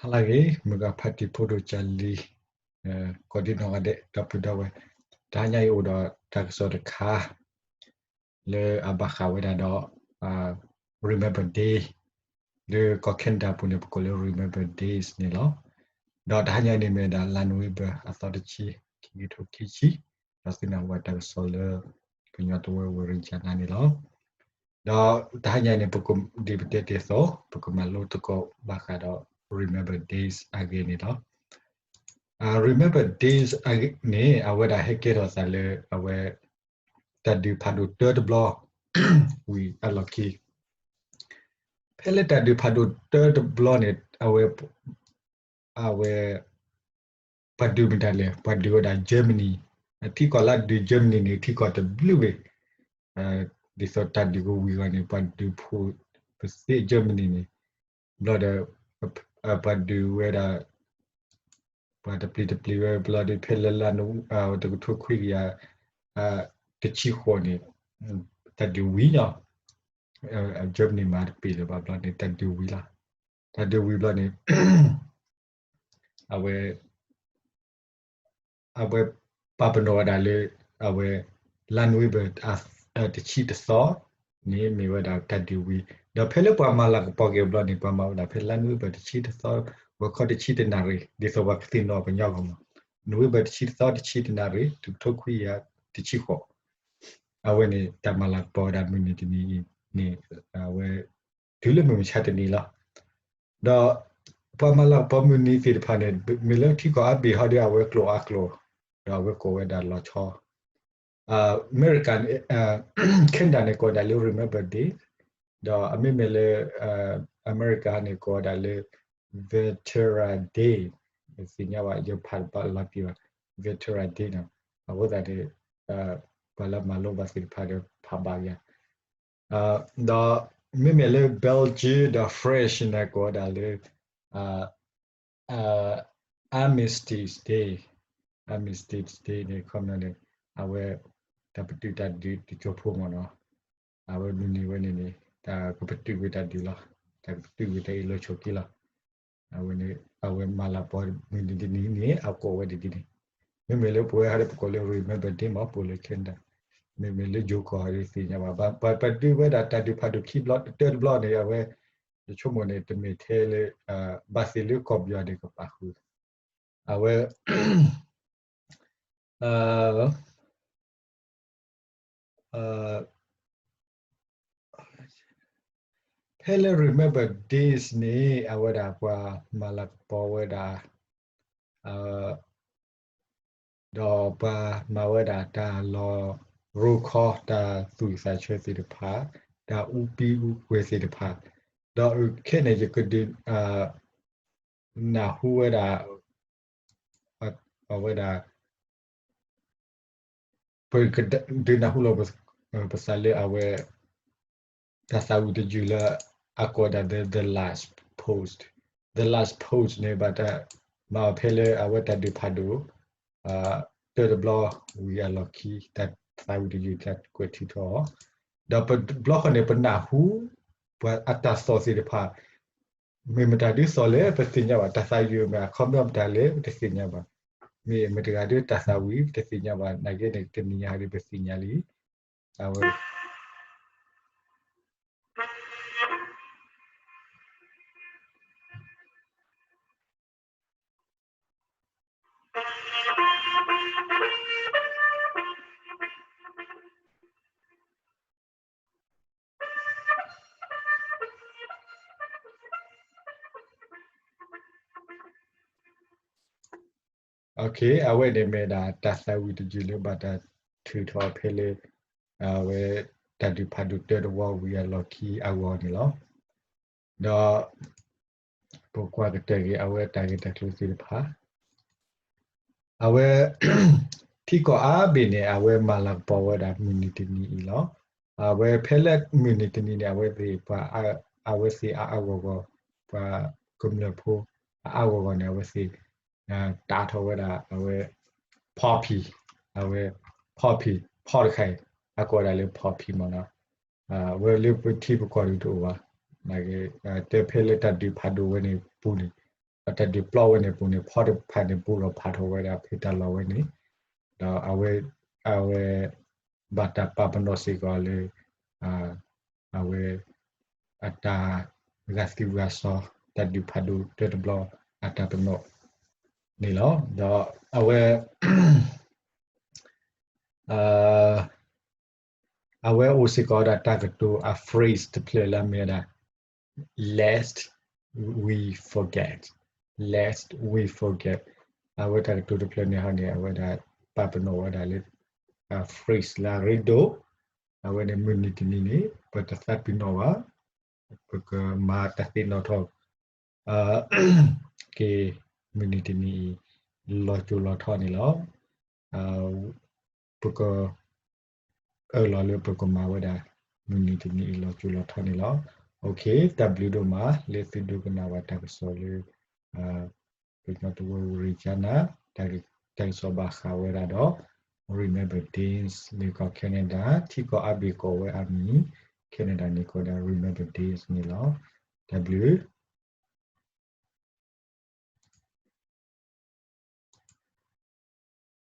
ဟါလၢအဂ့ၤ မုၢ်ဂၤဖါတံၢ်ဖိဒိၣ်ကၢ်လံၤ ကိးဒံနီၢ်ဂၤဒဲး ဒီပုၢ်ဒီဝဲၢ်, တဟါညါအံၤအိၣ်ဒီးတၢ်ကစီၣ်တခါ လၢအဘၣ်ဃးဝဲဒၣ်ဒီး Remembrance Day လၢကီၢ် Canada ပူၤန့ၣ် ပကိးလၢ Remembrance Days န့ၣ်လီၤ. ဒီးတဟါညါအံၤန့ၣ်မ့ၢ်ဝဲဒၣ် လါနိၣ်ဝ့ဘၢၣ်အသီတဆံ ခံကထိခံဆံ, ဒီးသုနၢ်ဟူဘၣ်တၢ်ကစီၣ်လၢ ကညီတဝၢဝဲရံကၠနါန့ၣ်လီၤ. ဒီးတဟါညါအံၤန့ၣ် ပကဒ်ပတဲတ့ၢ်အသိး ပကမၤလိသကိးဘၣ်ဃးဒီး Remembrance Days အဂ့ၢ်န့ၣ်လီၤ. Remembrance Days အဂ့ၢ်န့ၣ် အဝဲဒၣ်ဟဲကဲထီၣ်သးလၢအဝဲ တၢ်ဒုးဖးဒိၣ်တၢတဘျီ ဝံၤအလီၢ်ခံ, ဖဲလၢတၢ်ဒုးဖးဒိၣ်တၢတဘျီန့ၣ် အဝဲ အဝဲ ပှၤဒုးမတၤလဲၣ်, ပှၤဒုးဝဲဒၣ် Germany, ထံကီၢ်လၢဒုး Germany န့ၣ် ထံကီၢ်တဘျုးဝဲ, ဒ်သိးတၢ်ဒုးကဝံၤအဂီၢ်န့ၣ် ပှၤဒုးဖိပသ့ Germany န့ၣ်, ဘျီဒီး ပှၤဒုးဝဲဒၣ် ပှၤတပျံၤတပျံၤဝဲ ဘျီဒီး ဖဲလၢလါ တကထိခွံကယၤ တဆံဃိးန့ၣ် တၢ်ဒုးဝံၤလီၤ. Germany မၤတပ့ၤလၢၤဘၣ် ဘျီန့ၣ် တၢ်ဒုးဝံၤလီၤ. တၢ်ဒုးဝံၤဘျီန့ၣ် အဝဲ အဝဲပာ်ပနီၣ်ဝဲဒၣ်လၢ အဝဲ လါနိၣ်ဝ့ဘၢၣ် တဆံတသီန့ၣ် မ့ၢ်ဝဲဒၣ်တၢ်ဒုးဝံၤ, ဒီးဖဲလၢပှၤမၤလၤကပီၤက့ၤဘျီန့ၣ် ပှၤမၤဝဲဒၣ်ဖဲလါနိၣ်ဝ့ဘၢၣ် တဆံတသီ ဂီၤခီတဆံတနၣ်ရံၣ် ဒ်သိးပှၤကသ့ၣ်နီၣ်ပှၤကညီအဂီၢ်မး, နိၣ်ဝ့ဘၢၣ် တဆံတသီ တဆံတနၣ်ရံၣ် တကထိခွံကယၤတဆံဃိး, အဝဲန့ၣ် တၢ်မၤလၤကပီၤဝဲဒၣ်မုၢ်နံၤတနံၤအံၤန့ၣ် အဝဲ တုၤလၢမုၢ်မဆါတနံၤလီၤ. ဒီးပှၤမၤလၤကပီၤမုၢ်နံၤသ့ၣ်တဖၣ်န့ၣ် မ့ၢ်လၢထံကီၢ်အါဘ့ၣ်ဟီဒီး အဝဲကျိာ်အါကျိာ်, ဒီးအဝဲကိးဝဲဒၣ်လီၤဆီ, အမဲရကၤ Canada န့ၣ် ကိးဝဲဒၣ်လၢ Remembrance Day, ဒီးအမ့မ့ၢ်လၢ အမဲရကၤန့ၣ် ကိးဝဲဒၣ်လၢ Veteran Day, သ့ၣ်ညါဘၣ် ယဖးဘၣ်လီၤတံၢ်ဘၣ် Veteran Day န့ၣ်, အဃိသတးန့ၣ် ပှၤလၢမၤလိဘၣ်သ့ၣ်တဖၣ်ဒီးဖးဘၣ်ယၤ ဒီးမ့မ့ၢ်လၢ Belgium ဒီး French န့ၣ် ကိးဝဲဒၣ်လၢ Armistice Day, Armistice Day န့ၣ် ခီပညီန့ၣ် အဝဲ တၢ်ပတုာ်တၢ်ဒုးတစိၢ်ဖိမ့ၢ်နီၤ, အဝဲမုၢ်နံၤဝဲန့ၣ်န့ၣ် တၢ်ကပတုာ်ကွံာ်တၢ်ဒုးလီၤ, တၢ်ကပတုာ်ကွံာ်တၢ်အ့ၣ်လိာ်ဆိးက့လီၤ. အဝဲန့ၣ် အဝဲမၤလၤကပီၤမုၢ်နံၤတနံၤန့ၣ် အကိးဝဲဒ်န့ၣ်, မ့မ့ၢ်လၢပဝဲဟီဒီး ပကိးလၢ Remembrance Day မ့ၢ် ပအိၣ်လၢ Canada, မ့မ့ၢ်လၢယိၤကီၢ်ဟီဒီးသ့ၣ်ညါဘၣ် ပှၤဒုးဝဲဒၣ်တၢ်ဒုးဖးဒိၣ်ခံဘျီ တၢတဘျီန့ၣ် အဝဲ ယဆိကမိၣ်န့ၣ် တမ့ၢ်ထဲလၢ ဘၣ်သ့ၣ်လၢကီၢ်ပယီၤန့ၣ်ကပာ်ဃုာ်, အဝဲ ဖဲလၢ Remembrance Days န့ၣ် အဝဲဒၣ်ပှၤမၤလၤကပီၤဝဲဒၣ် ဒီးပှၤမၤဝဲဒၣ်တၢ်လီၤရိခီ တၢ်သူၣ်ဝံၣ်သးဆၢသ့ၣ်တဖၣ်, တၢ်အူပံအူကွဲၤသ့ၣ်တဖၣ်, ဒီးခဲန့ၣ် ယကဒုး နၢ်ဟူဝဲဒၣ် အဝဲဒၣ် ပကဒုးနၢ်ဟူလီၤပသးလၢအဝဲ တၢ်သးဝံၣ်တယုၢ်လၢအကိးဝဲဒၣ် The Last Post, The Last Post န့ၣ် ဘၣ်တၢ်မၤအီၤဖဲလၢအဝဲတၢ်ဒုးဖးဒိၣ် တၢတဘျီဝံၤအလီၢ်ခံ တၢ်သးဝံၣ်တယုၢ်တၢ်ကွဲးထုးထီၣ်အီၤ, ဒီးတဘျီဃီန့ၣ် ပနၢ်ဟူ ပှၤအတၢ်သီၣ်သ့ၣ်တဖၣ် မ့ၢ်မတၤဒုးသီၣ်လဲၣ် ပသ့ၣ်ညါဘၣ်, တၢ်သးယုၢ်မ့ၢ်အခီပညီမတၤလဲၣ် ပတသ့ၣ်ညါဘၣ်, မ့ၢ်မတၤတဂၤဒုးတၢ်သးဝံၣ် ပတသ့ၣ်ညါဘၣ်, နာ်က့န့ၣ် တနံၤညါဟီဒီးပသ့ၣ်ညါလံ, အဝဲ အဝဲန့ၣ်မ့ၢ်ဒၣ် တၢ်သးဝံၣ်တယုၢ်လၢဘၣ်တၢ်ထုးထီၣ်ဖဲလၢ အဝဲ တၢ်ဒုးဖးဒိၣ်တၢတဝီဝံၤအလီၢ်ခံအဂီၢ်န့ၣ်လီၤ. ဒီး ပကွၢ်ကတၢၢ်က့ၤ အဝဲတၢ်ဂ့ၢ်တၢ်ကျိၤသ့ၣ်တဖၣ် အဝဲ ထံကီၢ်အါဘ့ၣ်န့ၣ် အဝဲမၤလၤကပီၤဝဲဒၣ်မုၢ်နံၤတနံၤအံၤလီၤ. အဝဲဖဲလၢမုၢ်နံၤတနံၤန့ၣ် အဝဲသ့ၣ်ပှၤ အဝဲသ့ၣ်အါအါဂီၢ်ဂီၢ် ပှၤကမျၢၢ်ဖိ အါအါဂီၢ်ဂီၢ်န့ၣ် အဝဲသ့ၣ် တၢ်ထီၣ်ဝဲဒၣ် အဝဲ poppy, အဝဲ poppy ဖီတခါအံၤ အကိးဒၣ်လၢ poppy မ့ၢ်နီၤ. အဝဲလၢပထံပကီၢ်ဒုးတအိၣ်ဘၣ်. တဲဖဲလၢတၢ်ဒုးဖးဒိၣ်ဝဲန့ၣ်ပူၤန့ၣ် တၢ်ဒုးပျီဝဲန့ၣ်အပူၤန့ၣ် ဖီတဖၣ်န့ၣ် ဘူးထီၣ်ဖးထီၣ်ဝဲဒၣ်ဖဲတၢ်လီၢ်ဝဲန့ၣ်, ဒီးအဝဲ အဝဲ ဘၣ်တၢ်ပာ်ပနီၣ်စ့ၢ်ကီးလၢ အဝဲ အတၢ်ဂာ်သံဂာ်စီၤ တၢ်ဒုးဖးဒိၣ်တၢတဘျီ အတၢ်ပနီၣ်န့ၣ်လီၤ. ဒီးအဝဲ အဝဲအိၣ်စ့ၢ်ကီးဝဲဒၣ်တၢ်ကတိၤအ phrase တဖျၢၣ်လၢအမ့ၢ်ဝဲဒၣ် lest we forget, lest we forget. အဝဲတၢ်ကတိၤတဖျၢၣ်န့ၣ်ဟီန့ၣ် အဝဲဒၣ်ပာ်ပနီၣ်ဝဲဒၣ်လၢ phrase လၢအရ့ဒိၣ်, အဝဲန့ၣ်မုၢ်နံၤတနံၤန့ၣ် ပတသးပ့ၤနီၣ်ဘၣ်, ပကမၤတၢ်သ့ၣ်နီၣ်ထီၣ် က့ၤ မုၢ်နံၤတနံၤအံၤ လီၤစိၤလီၤထီန့ၣ်လီၤ. ပက အၢၣ်လီၤလၢပကမၤဝဲဒၣ် မုၢ်နံၤတနံၤအံၤလီၤစိၤလီၤထီန့ၣ်လီၤ. တၢ်ဘျုးဒိၣ်မး လၢသုဒိကနၣ်ဘၣ်တၢ်ကစီၣ်လၢ ပညီတဝၢ ဝရံကနၤ တၢ်ကစီၣ်ဘၣ်ဃးဝဲဒၣ်ဒီး Remembrance Day န့ၣ်ကီး Canada ထံကီၢ်အါဘ့ၣ်ကီးဝဲအါမံၤ Canada န့ၣ်ကီးဒီး Remembrance Day န့ၣ်လီၤ. တၢ်ဘျုး